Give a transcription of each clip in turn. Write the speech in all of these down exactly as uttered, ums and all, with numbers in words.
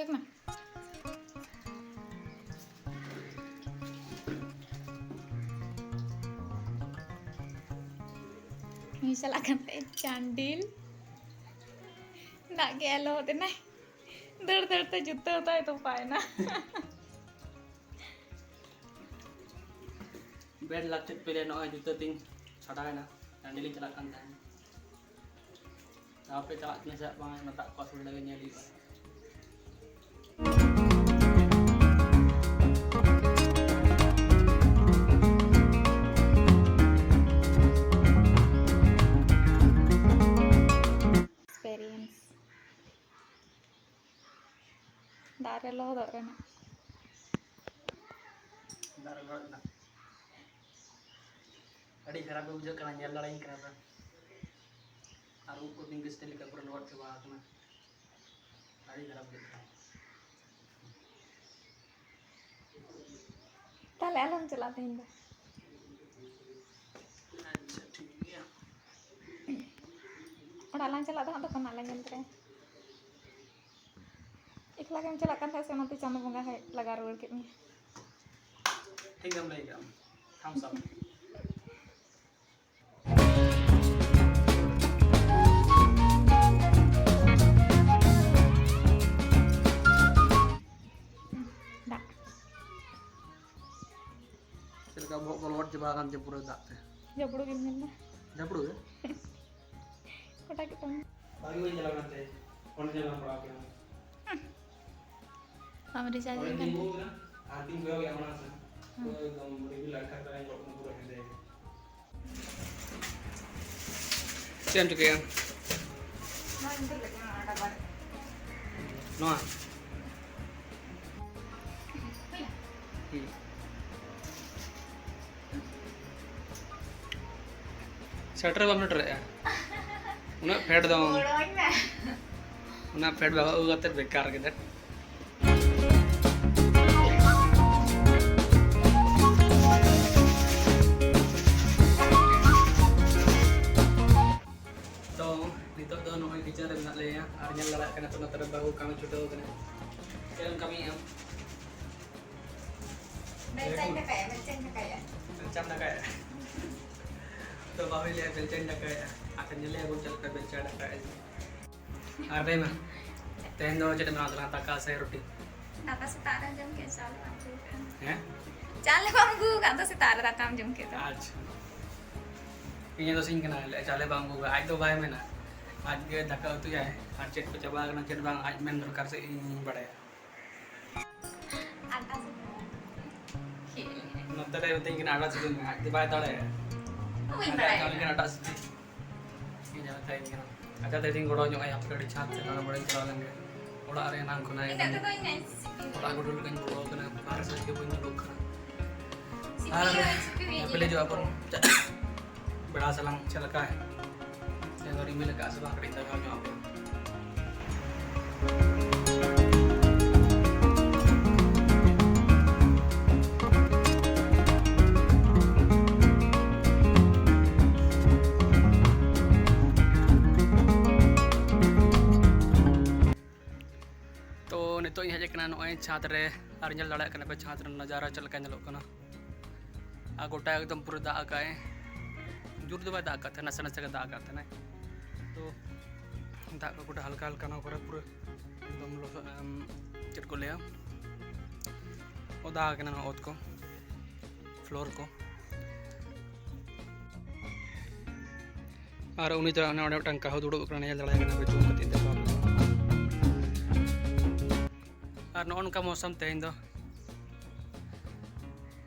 ᱴᱷᱤᱠ ᱱᱟ᱾ ᱩᱱᱤ ᱪᱟᱞᱟᱜ ᱠᱟᱱ ᱛᱟᱦᱮᱸᱫ ᱪᱟᱱᱰᱤᱞ, ᱫᱟᱜ ᱜᱮ ᱞᱚᱦᱚᱫ ᱮᱱᱟᱭ, ᱫᱟᱹᱲ ᱫᱟᱹᱲ ᱛᱮ ᱡᱩᱛᱟᱹ ᱛᱟᱭ ᱛᱚᱯᱟᱭᱮᱱᱟ᱾ ᱵᱮᱰ ᱞᱟᱹᱠᱛᱤ ᱯᱮᱨᱮ ᱱᱚᱜᱼᱚᱭ ᱡᱩᱛᱟᱹ ᱛᱤᱧ ᱪᱷᱟᱰᱟᱣᱮᱱᱟ, ᱪᱟᱱᱰᱤᱞᱤᱧ ᱪᱟᱞᱟᱜ ᱠᱟᱱ ᱛᱟᱦᱮᱸᱫ᱾ ᱟᱯᱮ ᱪᱟᱞᱟᱜ ᱠᱟᱱᱟ ᱥᱮ ᱵᱟᱝ, ᱚᱱᱟ ᱫᱟᱜ ᱠᱚ ᱟᱹᱥᱩᱲ ᱞᱟᱹᱜᱤᱫ ᱧᱮᱞ ᱦᱩᱭᱩᱜᱼᱟ᱾ Experience. ᱫᱟᱜ ᱨᱮ ᱞᱚᱦᱚᱫᱚᱜ ᱨᱮᱱᱟᱜ᱾ ᱫᱟᱜ ᱨᱮ ᱞᱚᱦᱚᱫ ᱨᱮᱱᱟᱜ᱾ ᱟᱹᱰᱤ ᱠᱷᱟᱨᱟᱯ ᱜᱮ ᱵᱩᱡᱷᱟᱹᱜ ᱠᱟᱱᱟ, ᱧᱮᱞ ᱫᱟᱲᱮᱭᱟᱹᱧ ᱠᱟᱱᱟ ᱯᱮ᱾ ᱟᱨ ᱩᱵ ᱠᱚ ᱛᱤᱧ ᱠᱤᱥᱴᱤ ᱞᱮᱠᱟ ᱯᱩᱨᱟᱹ ᱞᱚᱦᱚᱫ ᱪᱟᱵᱟ ᱟᱠᱟᱱᱟ᱾ ᱟᱹᱰᱤ ᱠᱷᱟᱨᱟᱯ ᱵᱩᱡᱷᱟᱹᱜ ᱠᱟᱱᱟ᱾ ᱛᱟᱦᱞᱮ ᱟᱞᱚᱢ ᱪᱟᱞᱟᱜᱼᱟ ᱛᱮᱦᱮᱧ ᱫᱚ᱾ ᱟᱪᱪᱷᱟ, ᱴᱷᱤᱠ ᱜᱮᱭᱟ᱾ ᱚᱲᱟᱜ ᱞᱟᱝ ᱪᱟᱞᱟᱜ ᱫᱚ ᱦᱟᱸᱜ, ᱛᱚᱠᱷᱚᱱ ᱦᱟᱸᱜ ᱞᱮ ᱧᱮᱞ ᱛᱚᱨᱟᱭᱟ᱾ ᱮᱠᱞᱟ ᱜᱮᱢ ᱪᱟᱞᱟᱜ ᱠᱟᱱ ᱛᱟᱦᱮᱸᱫ ᱥᱮ, ᱚᱱᱟᱛᱮ ᱪᱟᱸᱫᱚ ᱵᱚᱸᱜᱟ ᱦᱚᱸᱭ ᱞᱟᱜᱟ ᱨᱩᱣᱟᱹᱲ ᱠᱮᱫ ᱢᱮᱭᱟ᱾ ᱴᱷᱤᱠ ᱜᱮᱢ ᱞᱟᱹᱭ ᱠᱟᱜᱼᱟ᱾ Thumbs up. ᱫᱟᱜ᱾ ᱪᱮᱫ ᱞᱮᱠᱟ ᱵᱚᱦᱚᱜ ᱠᱚ ᱞᱚᱦᱚᱫ ᱪᱟᱵᱟ ᱟᱠᱟᱱ ᱪᱚ ᱯᱩᱨᱟᱹ ᱫᱟᱜ ᱛᱮ? ᱡᱟᱹᱯᱩᱲ ᱜᱮᱢ ᱧᱮᱞ ᱫᱟ᱾ ᱡᱟᱹᱯᱩᱲ ᱜᱮ? ᱠᱚᱴᱟ ᱠᱮᱫ ᱛᱟᱢᱟ᱾ ᱵᱷᱟᱜᱮ ᱵᱟᱹᱧ ᱪᱟᱞᱟᱣ ᱠᱟᱱ ᱛᱮ, ᱯᱷᱳᱱ ᱧᱮᱞ ᱵᱟᱝ ᱯᱟᱲᱟᱣ ᱠᱟᱱᱟ᱾ ᱵᱟᱢ recharge ᱚᱸᱰᱮ ᱞᱮᱠᱷᱟᱱ? ᱛᱤᱸᱜᱩ ᱠᱟᱱᱟ, ᱟᱨ ᱛᱤᱧ ᱠᱚᱭᱚᱜ ᱮᱭᱟ ᱢᱟᱲᱟᱝ ᱥᱮᱫ᱾ ᱦᱩᱸ᱾ ᱯᱩᱨᱟᱹ ᱮᱠᱫᱚᱢ reveal ᱟᱴᱠᱟᱨ ᱠᱟᱱᱟ, ᱧᱮᱞᱚᱜ ᱠᱟᱱᱟ ᱯᱩᱨᱟᱹ ᱦᱮᱸᱫᱮ᱾ ᱪᱮᱫ ᱮᱢ ᱪᱤᱠᱟᱹᱭᱟ? ᱱᱚᱣᱟ? ᱦᱩᱸ᱾ ᱥᱮᱴᱮᱨ ᱵᱟᱢ ᱥᱮᱴᱮᱨᱮᱜᱼᱟ? ᱩᱱᱟᱹᱜ ᱯᱷᱮᱰ ᱫᱚ᱾ ᱜᱚᱲᱚᱧ ᱢᱮ᱾ ᱩᱱᱟᱹᱜ ᱯᱷᱮᱰ ᱵᱟᱵᱟ ᱟᱹᱜᱩ ᱠᱟᱛᱮ ᱵᱮᱠᱟᱨ ᱠᱮᱫᱟ᱾ ᱛᱚ, ᱱᱤᱛᱚᱜ ᱫᱚ ᱱᱚᱜᱼᱚᱭ kitchen ᱨᱮ ᱢᱮᱱᱟᱜ ᱞᱮᱭᱟ ᱟᱨ ᱧᱮᱞ ᱫᱟᱲᱮᱭᱟᱜ ᱠᱟᱱᱟ ᱯᱮ ᱱᱚᱛᱮ ᱨᱮ ᱵᱟᱹᱦᱩ ᱠᱟᱹᱢᱤ ᱪᱷᱩᱴᱟᱹᱣ ᱠᱟᱱᱟ᱾ ᱪᱮᱫ ᱮᱢ ᱠᱟᱹᱢᱤᱭᱮᱫᱼᱟ? ᱵᱮᱞᱪᱟᱧ ᱫᱟᱠᱟᱭᱟ, ᱵᱮᱞᱪᱟᱧ ᱫᱟᱠᱟᱭᱟ᱾ ᱵᱮᱞᱪᱟᱢ ᱫᱟᱠᱟᱭᱟ? ᱛᱚ ᱵᱟᱹᱦᱩᱭ ᱞᱟᱹᱭᱟ ᱵᱮᱞᱪᱟᱧ ᱫᱟᱠᱟᱭᱟ᱾ ᱟᱪᱪᱷᱟ, ᱧᱮᱞᱮᱭᱟ ᱵᱚᱱ ᱪᱮᱫ ᱞᱮᱠᱟ ᱵᱮᱞᱪᱟᱭ ᱫᱟᱠᱟᱭᱟ᱾ ᱟᱨ ᱞᱟᱹᱭ ᱢᱮ, ᱛᱮᱦᱮᱧ ᱫᱚ ᱪᱮᱫ ᱮᱢ ᱵᱮᱱᱟᱣ ᱛᱟᱞᱟᱝᱟ, ᱫᱟᱠᱟ ᱥᱮ ᱨᱩᱴᱤ? ᱫᱟᱠᱟ ᱥᱮᱛᱟᱜ ᱨᱮ ᱡᱚᱢ ᱠᱮᱫ, ᱪᱟᱣᱞᱮ ᱵᱟᱝ ᱟᱹᱜᱩ ᱟᱠᱟᱱᱟ᱾ ᱦᱮᱸ? ᱪᱟᱣᱞᱮ ᱵᱟᱝ ᱟᱹᱜᱩ ᱟᱠᱟᱫ ᱫᱚ ᱥᱮᱛᱟᱜ ᱨᱮ ᱫᱟᱠᱟᱢ ᱡᱚᱢ ᱠᱮᱫ ᱫᱚ᱾ ᱟᱪᱪᱷᱟ᱾ ᱤᱧ ᱫᱚ ᱥᱤᱧ ᱠᱟᱱᱟ, ᱞᱟᱹᱭ ᱪᱟᱣᱞᱮ ᱵᱟᱝ ᱟᱹᱜᱩ ᱟᱠᱟᱫ, ᱟᱡ ᱫᱚ ᱵᱟᱭ ᱢᱮᱱᱟ᱾ ᱟᱡ ᱜᱮ ᱫᱟᱠᱟ ᱩᱛᱩᱭᱟᱭ, ᱟᱨ ᱪᱮᱫ ᱠᱚ ᱪᱟᱵᱟ ᱟᱠᱟᱱᱟ ᱪᱮᱫ ᱵᱟᱝ ᱟᱡ ᱢᱮᱱ ᱫᱚᱨᱠᱟᱨ ᱥᱮ ᱤᱧᱤᱧ ᱵᱟᱲᱟᱭᱟ᱾ ᱟᱴᱟ ᱥᱤᱯᱤ᱾ ᱠᱷᱮᱞ᱾ ᱱᱚᱛᱮ ᱨᱮ ᱢᱤᱛᱟᱹᱧ ᱠᱟᱱᱟ ᱟᱴᱟ ᱥᱤᱯᱤ ᱢᱮ, ᱟᱡ ᱫᱚ ᱵᱟᱭ ᱫᱟᱲᱮᱭᱟᱜᱼᱟ᱾ ᱵᱟᱹᱧ ᱟᱡ ᱫᱚ ᱵᱟᱲᱟᱭᱟ᱾ ᱢᱮᱛᱟᱹᱧ ᱠᱟᱱᱟ ᱟᱴᱟ ᱥᱤᱯᱤ᱾ ᱤᱧ ᱦᱚᱸ ᱢᱮᱛᱟᱭ ᱠᱟᱱᱟ᱾ ᱟᱪᱪᱷᱟ, ᱛᱮᱦᱮᱧ ᱜᱚᱲᱚ ᱧᱚᱜ ᱟᱭᱟ, ᱦᱟᱯᱮ ᱠᱟᱹᱴᱤᱡ ᱪᱷᱟᱫᱽ ᱥᱮᱫ ᱫᱟᱬᱟ ᱵᱟᱲᱟᱧ ᱪᱟᱞᱟᱣ ᱞᱮᱱ ᱜᱮ᱾ ᱚᱲᱟᱜ ᱨᱮ ᱮᱱᱟᱝ ᱠᱷᱚᱱᱟᱜ ᱤᱱᱟᱹᱜ ᱛᱮᱫᱚ ᱤᱧ ᱥᱤᱯᱤ᱾ ᱚᱲᱟᱜ ᱜᱩᱰᱩ ᱞᱮᱠᱟᱧ ᱵᱚᱞᱚ ᱟᱠᱟᱱᱟ, ᱵᱟᱦᱨᱮ ᱥᱮᱫ ᱜᱮ ᱵᱟᱹᱧ ᱩᱰᱩᱠ ᱠᱟᱱᱟ᱾ ᱥᱤᱯᱤ ᱟᱨ ᱦᱩᱭᱩᱜᱼᱟ, ᱥᱤᱯᱤ ᱦᱩᱭᱩᱜᱼᱟ᱾ ᱧᱮᱯᱮᱞ ᱦᱤᱡᱩᱜ ᱟᱵᱚᱱ᱾ ᱵᱮᱲᱟ ᱥᱟᱞᱟᱝ ᱪᱮᱫ ᱞᱮᱠᱟ? ᱛᱮᱦᱮᱧ ᱫᱚ ᱨᱤᱢᱤᱞ ᱟᱠᱟᱫ ᱥᱮ ᱵᱟᱝ? ᱠᱟᱹᱴᱤᱡ ᱛᱟᱭᱚᱢ ᱧᱚᱜ ᱟᱵᱚᱱ᱾ ᱛᱚ ᱱᱤᱛᱚᱜ ᱤᱧ ᱦᱮᱡ ᱟᱠᱟᱱᱟ ᱱᱚᱜᱼᱚᱭ ᱪᱷᱟᱫᱽ ᱨᱮ, ᱟᱨ ᱧᱮᱞ ᱫᱟᱲᱮᱭᱟᱜ ᱠᱟᱱᱟ ᱯᱮ ᱪᱷᱟᱫᱽ ᱨᱮ ᱱᱟᱡᱟᱨᱟ ᱪᱮᱫ ᱞᱮᱠᱟ ᱧᱮᱞᱚᱜ ᱠᱟᱱᱟ᱾ ᱟᱨ ᱜᱚᱴᱟ ᱮᱠᱫᱚᱢ ᱯᱩᱨᱟᱹ ᱫᱟᱜ ᱟᱠᱟᱫᱟᱭ, ᱡᱳᱨ ᱫᱚ ᱵᱟᱭ ᱫᱟᱜ ᱟᱠᱟᱫ ᱛᱟᱦᱮᱱᱟ, ᱱᱟᱥᱮ ᱱᱟᱥᱮ ᱜᱮ ᱫᱟᱜ ᱟᱠᱟᱫ ᱛᱟᱦᱮᱱᱟᱭ᱾ ᱛᱚ ᱫᱟᱜ ᱠᱚ ᱜᱚᱴᱟ ᱦᱟᱞᱠᱟ ᱦᱟᱞᱠᱟ ᱱᱚᱣᱟ ᱠᱚᱨᱮ ᱯᱩᱨᱟᱹ ᱮᱠᱫᱚᱢ ᱞᱚᱥᱚᱫ, ᱮᱢ, ᱪᱮᱫ ᱠᱚ ᱞᱟᱹᱭᱟ, ᱚᱫᱟ ᱟᱠᱟᱱᱟ ᱱᱚᱣᱟ ᱚᱛ ᱠᱚ, ᱯᱷᱞᱳᱨ ᱠᱚ᱾ ᱟᱨ ᱩᱱᱤ ᱫᱚ ᱚᱱᱮ ᱚᱸᱰᱮ ᱢᱤᱫᱴᱟᱝ ᱠᱟᱹᱦᱩ ᱫᱩᱲᱩᱵ ᱟᱠᱟᱱᱟ, ᱧᱮᱞ ᱫᱟᱲᱮᱭᱟᱭ ᱠᱟᱱᱟ ᱯᱮ, ᱪᱩᱢ ᱠᱟᱛᱮ ᱫᱮᱠᱷᱟᱣ ᱟᱠᱟᱫᱟ᱾ ᱟᱨ ᱱᱚᱜᱼᱚ ᱱᱚᱝᱠᱟ ᱢᱳᱥᱚᱢ ᱛᱮᱦᱮᱧ ᱫᱚ,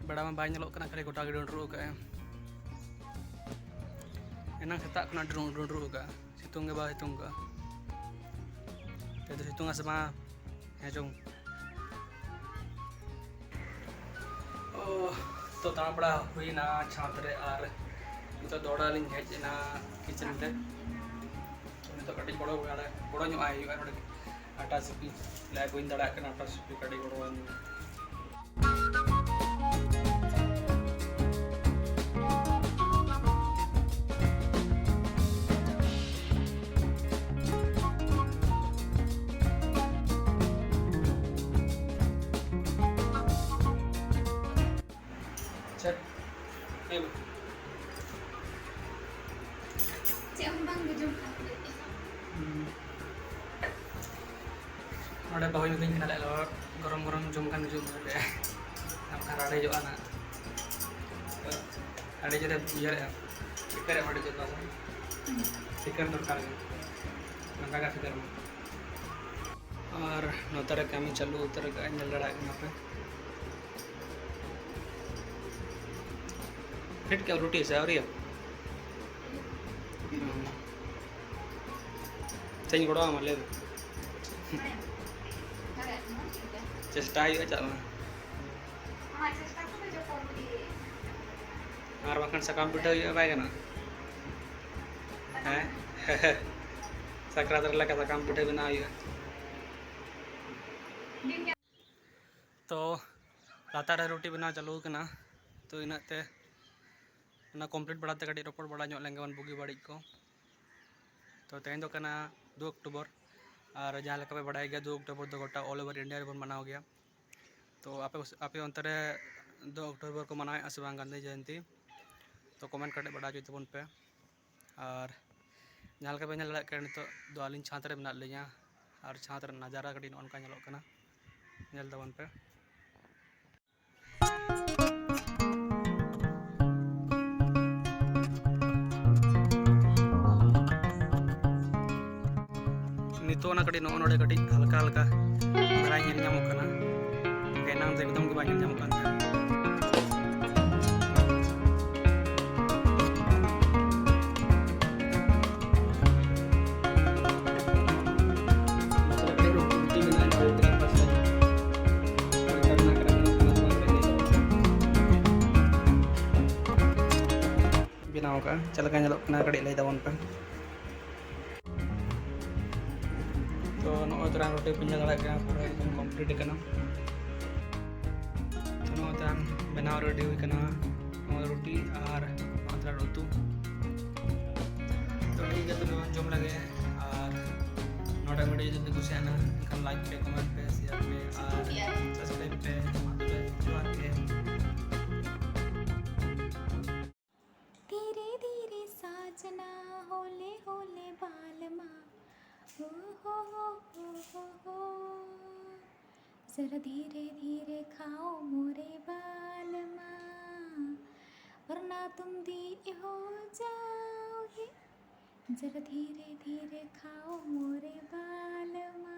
ᱵᱮᱲᱟ ᱢᱟ ᱵᱟᱭ ᱧᱮᱞᱚᱜ ᱠᱟᱱᱟ, ᱠᱷᱟᱹᱞᱤ ᱜᱚᱴᱟ ᱜᱮ ᱰᱩᱸᱰᱨᱩᱜ ᱟᱠᱟᱫᱼᱟᱭ᱾ ᱮᱱᱟᱝ ᱥᱮᱛᱟᱜ ᱠᱷᱚᱱᱟᱜ ᱰᱩᱸᱰᱨᱩᱜ, ᱰᱩᱸᱰᱨᱩᱜ ᱟᱠᱟᱫᱼᱟ, ᱥᱤᱛᱩᱝ ᱜᱮ ᱵᱟᱭ ᱥᱤᱛᱩᱝ ᱟᱠᱟᱫᱼᱟ᱾ ᱛᱮᱦᱮᱧ ᱫᱚ ᱥᱤᱛᱩᱝ ᱟᱥᱮ ᱵᱟᱝ? ᱦᱮᱸ ᱪᱚᱝ᱾ ᱳ, ᱛᱚ ᱫᱟᱬᱟ ᱵᱟᱲᱟ ᱦᱩᱭᱱᱟ ᱪᱷᱟᱸᱫᱽ ᱨᱮ, ᱟᱨ ᱱᱤᱛᱚᱜ ᱫᱚ ᱚᱲᱟᱜ ᱞᱤᱧ ᱦᱮᱡ ᱮᱱᱟ ᱠᱤᱪᱮᱱ ᱛᱮ᱾ ᱛᱚ ᱱᱤᱛᱚᱜ ᱠᱟᱹᱴᱤᱡ ᱜᱚᱲᱚ, ᱜᱚᱲᱚ ᱧᱚᱜ ᱟᱭ ᱦᱩᱭᱩᱜᱼᱟ ᱱᱚᱰᱮ᱾ ᱟᱴᱟ ᱥᱤᱯᱤ ᱞᱟᱭ ᱵᱟᱹᱧ ᱫᱟᱲᱮᱭᱟᱜ ᱠᱟᱱᱟ, ᱟᱴᱟ ᱥᱤᱯᱤ ᱠᱟᱹᱴᱤᱡ ᱜᱚᱲᱚ ᱟᱹᱧ ᱢᱮ᱾ ᱪᱮᱫ? ᱦᱮᱸ᱾ ᱪᱮᱫ ᱦᱚᱸ ᱵᱟᱝ ᱵᱩᱡᱩᱜ ᱠᱟᱱ ᱛᱟᱦᱮᱸᱫ᱾ ᱦᱩᱸ᱾ ᱱᱚᱰᱮ ᱵᱟᱹᱦᱩᱭ ᱢᱤᱛᱟᱹᱧ ᱠᱟᱱᱟ, ᱞᱟᱹᱭ, "ᱜᱚᱨᱚᱢ ᱜᱚᱨᱚᱢ ᱡᱚᱢ ᱠᱷᱟᱱ ᱡᱚᱢ ᱢᱮ, ᱵᱟᱝᱠᱷᱟᱱ ᱨᱟᱲᱮᱡᱚᱜᱼᱟ ᱱᱟᱜ᱾" ᱟᱹᱰᱤ ᱡᱳᱨᱮ ᱩᱭᱦᱟᱹᱨᱮᱜᱼᱟ, ᱯᱷᱤᱠᱟᱹᱨᱮᱜᱼᱟ ᱟᱹᱰᱤ ᱡᱳᱨ ᱵᱟᱵᱚᱱ᱾ ᱯᱷᱤᱠᱟᱹᱨ ᱫᱚᱨᱠᱟᱨ ᱜᱮ, ᱱᱚᱝᱠᱟ ᱜᱮ ᱯᱷᱤᱠᱟᱹᱨ ᱢᱟ᱾ ᱟᱨ ᱱᱚᱛᱮ ᱨᱮ ᱠᱟᱹᱢᱤ ᱪᱟᱹᱞᱩ ᱩᱛᱟᱹᱨ ᱠᱟᱜᱼᱟᱭ, ᱧᱮᱞ ᱫᱟᱲᱮᱭᱟᱜ ᱠᱟᱱᱟ ᱯᱮ᱾ ᱯᱷᱤᱴ ᱠᱮᱫ ᱨᱩᱴᱤ ᱥᱮ ᱟᱹᱣᱨᱤᱭᱟ? ᱦᱩᱸ᱾ ᱪᱮᱫ ᱤᱧ ᱜᱚᱲᱚ ᱟᱢᱟ, ᱞᱟᱹᱭ ᱢᱮ᱾ ᱪᱮᱥᱴᱟ ᱦᱩᱭᱩᱜᱼᱟ, ᱪᱟᱜ ᱢᱮ᱾ ᱟᱨ ᱵᱟᱠᱷᱟᱱ ᱥᱟᱠᱟᱢ ᱯᱤᱴᱷᱟᱹ ᱦᱩᱭᱩᱜᱼᱟ, ᱵᱟᱭ ᱜᱟᱱᱚᱜᱼᱟ? ᱦᱮᱸ? ᱥᱟᱠᱨᱟᱛ ᱨᱮ ᱞᱮᱠᱟ ᱥᱟᱠᱟᱢ ᱯᱤᱴᱷᱟᱹ ᱵᱮᱱᱟᱣ ᱦᱩᱭᱩᱜᱼᱟ᱾ ᱛᱚ, ᱞᱟᱛᱟᱨ ᱨᱮ ᱨᱩᱴᱤ ᱵᱮᱱᱟᱣ ᱪᱟᱹᱞᱩ ᱟᱠᱟᱱᱟ᱾ ᱛᱚ, ᱤᱱᱟᱹᱜ ᱛᱮ ᱚᱱᱟ complete ᱵᱟᱲᱟᱛᱮ ᱠᱟᱹᱴᱤᱡ ᱨᱚᱯᱚᱲ ᱵᱟᱲᱟ ᱧᱚᱜ ᱞᱮᱱ ᱜᱮᱵᱚᱱ ᱵᱩᱜᱤ ᱵᱟᱹᱲᱤᱡ ᱠᱚ᱾ ᱛᱚ, ᱛᱮᱦᱮᱧ ᱫᱚ ᱠᱟᱱᱟ ᱫᱩ ᱚᱠᱴᱳᱵᱚᱨ, ᱟᱨ ᱡᱟᱦᱟᱸ ᱞᱮᱠᱟ ᱯᱮ ᱵᱟᱲᱟᱭ ᱜᱮᱭᱟ, ᱫᱩ ᱚᱠᱴᱳᱵᱚᱨ ᱫᱚ ᱜᱚᱴᱟ all over India ᱨᱮᱵᱚᱱ ᱢᱟᱱᱟᱣ ᱜᱮᱭᱟ᱾ ᱛᱚ, ᱟᱯᱮ, ᱟᱯᱮ ᱚᱱᱛᱮ ᱨᱮ ᱫᱩ ᱚᱠᱴᱳᱵᱚᱨ ᱠᱚ ᱢᱟᱱᱟᱣᱮᱫᱼᱟ ᱥᱮ ᱵᱟᱝ ᱜᱟᱱᱫᱷᱤ ᱡᱚᱭᱚᱱᱛᱤ? ᱛᱚ, comment ᱠᱟᱛᱮ ᱵᱟᱰᱟᱭ ᱦᱚᱪᱚᱭ ᱛᱟᱵᱚᱱ ᱯᱮ᱾ ᱟᱨ ᱡᱟᱦᱟᱸ ᱞᱮᱠᱟ ᱯᱮ ᱧᱮᱞ ᱫᱟᱲᱮᱭᱟᱜ ᱠᱟᱱᱟ, ᱱᱤᱛᱚᱜ ᱫᱚ ᱟᱹᱞᱤᱧ ᱪᱷᱟᱸᱫᱽ ᱨᱮ ᱢᱮᱱᱟᱜ ᱞᱤᱧᱟ, ᱟᱨ ᱪᱷᱟᱸᱫᱽ ᱨᱮᱱᱟᱜ ᱱᱟᱡᱟᱨᱟ ᱠᱟᱹᱴᱤᱡ ᱱᱚᱜᱼᱚ ᱱᱚᱝᱠᱟ ᱧᱮᱞᱚᱜ ᱠᱟᱱᱟ, ᱧᱮᱞ ᱛᱟᱵᱚᱱ ᱯᱮ᱾ ᱱᱤᱛᱚᱜ ᱚᱱᱟ ᱠᱟᱹᱴᱤᱡ ᱱᱚᱜᱼᱚ ᱱᱚᱰᱮ ᱠᱟᱹᱴᱤᱡ ᱦᱟᱞᱠᱟ ᱦᱟᱞᱠᱟ ᱫᱷᱟᱨᱟ ᱧᱮᱞ ᱧᱟᱢᱚᱜ ᱠᱟᱱᱟ, ᱮᱱᱟᱝ ᱫᱚ ᱮᱠᱫᱚᱢ ᱜᱮ ᱵᱟᱝ ᱧᱮᱞ ᱧᱟᱢᱚᱜ ᱠᱟᱱ ᱛᱟᱦᱮᱸᱫ᱾ ᱵᱮᱱᱟᱣ ᱟᱠᱟᱫᱼᱟ, ᱪᱮᱫ ᱞᱮᱠᱟ ᱧᱮᱞᱚᱜ ᱠᱟᱱᱟ ᱠᱟᱹᱴᱤᱡ ᱞᱟᱹᱭ ᱛᱟᱵᱚᱱ ᱯᱮ᱾ ᱛᱚ ᱱᱚᱜᱼᱚᱭ ᱛᱚᱨᱟ ᱨᱩᱴᱤ ᱯᱮ ᱧᱮᱞ ᱫᱟᱲᱮᱭᱟᱜ ᱠᱟᱱᱟ, ᱯᱩᱨᱟᱹ ᱮᱠᱫᱚᱢ complete ᱟᱠᱟᱱᱟ᱾ ᱛᱚ ᱱᱚᱜᱼᱚᱭ ᱛᱚᱨᱟ ᱵᱮᱱᱟᱣ ready ᱦᱩᱭ ᱟᱠᱟᱱᱟ ᱱᱚᱜᱼᱚᱭ ᱨᱩᱴᱤ ᱟᱨ ᱱᱚᱜᱼᱚᱭ ᱛᱚᱨᱟ ᱩᱛᱩ᱾ ᱛᱚ ᱴᱷᱤᱠ ᱜᱮᱭᱟ, ᱛᱚᱵᱮ ᱵᱚᱱ ᱡᱚᱢ ᱞᱮᱜᱮ᱾ ᱟᱨ ᱱᱚᱰᱮ video ᱡᱩᱫᱤ ᱠᱩᱥᱤᱭᱟᱱᱟ ᱮᱱᱠᱷᱟᱱ like ᱯᱮ, comment ᱯᱮ, share ᱯᱮ ᱟᱨ subscribe ᱯᱮ᱾ ᱢᱟ ᱛᱚᱵᱮ ᱡᱚᱦᱟᱨ ᱜᱮ᱾ हो। जरा धीरे धीरे खाओ मोरे बालमा, वरना तुम दी हो जाओगे। जरा धीरे धीरे खाओ मोरे बालमा,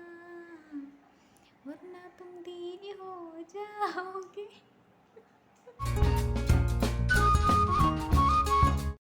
वरना तुम दी हो जाओगे।